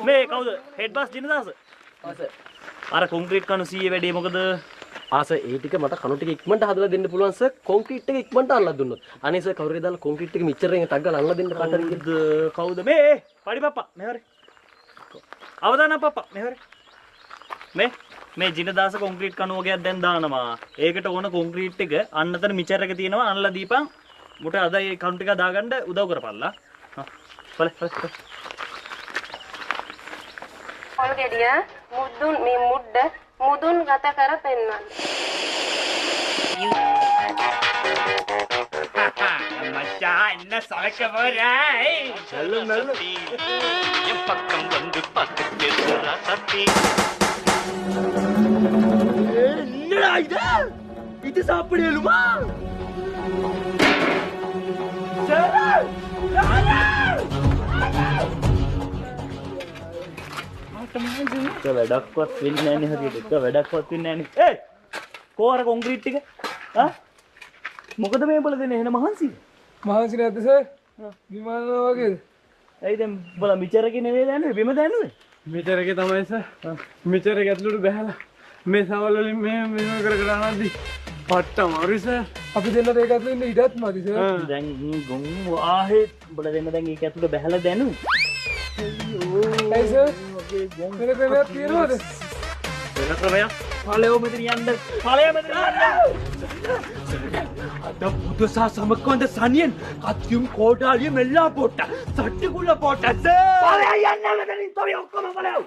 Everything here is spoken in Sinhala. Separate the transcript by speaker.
Speaker 1: මේ කවුද හෙඩ් බස් ජිනදාස?
Speaker 2: ආ සර්.
Speaker 1: අර කොන්ක්‍රීට් කණු 100 වැඩේ මොකද?
Speaker 2: ආ සර්, ඒ ටික මට කණු ටික ඉක්මනට හදලා දෙන්න පුළුවන් සර්. කොන්ක්‍රීට් එක ඉක්මනට අනලා දුන්නොත්. අනේ සර්, කවුරු හරි දාලා කොන්ක්‍රීට් එක මිච්චරෙන් ටක් ගාලා අනලා දෙන්න කාට හරි
Speaker 1: කියලා. කවුද මේ? පඩි පප්පා මෙහෙවරේ. අවදානම් පප්පා මෙහෙවරේ. මේ මේ ජිනදාස කොන්ක්‍රීට් කණු වගේක් දැන් දානවා. ඒකට ඕන කොන්ක්‍රීට් එක අන්න අතන මිචර් එක තියෙනවා, අනලා දීපන්. මුට අද ඒ කණු ටික දාගන්න උදව් කරපල්ලා. හා බලන්න බලන්න.
Speaker 3: පොල් ගෙඩිය මුදුන් මේ මුඩ්ඩ මුදුන් ගත කර පෙන්වන්න.
Speaker 4: மச்சான் என்ன சமைக்க போறேன்?
Speaker 1: நல்ல நல்ல
Speaker 5: என் பக்கம் வந்து பார்த்து பேசுறா சத்தி.
Speaker 2: என்னடா இது? இது சாப்பிடலுமா?
Speaker 1: එක වැඩක්වත් වෙන්නේ නැහැ නේ හරියට. එක වැඩක්වත් වෙන්නේ නැහැ නේ. ඒ කෝ අර කොන්ක්‍රීට් ටික? ආ මොකද මේ උඹලා දෙන්නේ එහෙන මහන්සි?
Speaker 6: මහන්සි නැද්ද සර්? විමාන වගේද?
Speaker 1: ඇයි දැන් උඹලා මිචර් එකේ නෙවෙයි දැනුවේ, බිම දැනුවේ?
Speaker 6: මිචර් එකේ තමයි සර්. මිචර් එක ඇතුළට බහැලා මේ සවල් වලින් මේ මෙහෙම කර කර අනද්දි පට්ට අමාරුයි සර්. අපි දෙන්නට ඒක ඇතුළේ ඉන්න ඉඩත් මදි සර්.
Speaker 1: දැන් ගොන් ආහෙත් උඹලා දෙන්න දැන් ඒක ඇතුළට බහැලා දැනුවේ.
Speaker 6: ඇයි සර්? වෙන ක්‍රමයක් තියෙනවද?
Speaker 1: වෙන ක්‍රමයක්? ඵලයෝ මෙතන යන්න. ඵලයෝ මෙතන යන්න.
Speaker 4: අද புதுசா சமக்கு வந்த சனியன் கத்தியும் கோடாலியும் எல்லாம் போட்ட சட்டிக்குள்ள போட்ட.
Speaker 1: ඵලයෝ යන්න මෙතනින්. තොරි ඔක්කොම ඵලයෝ.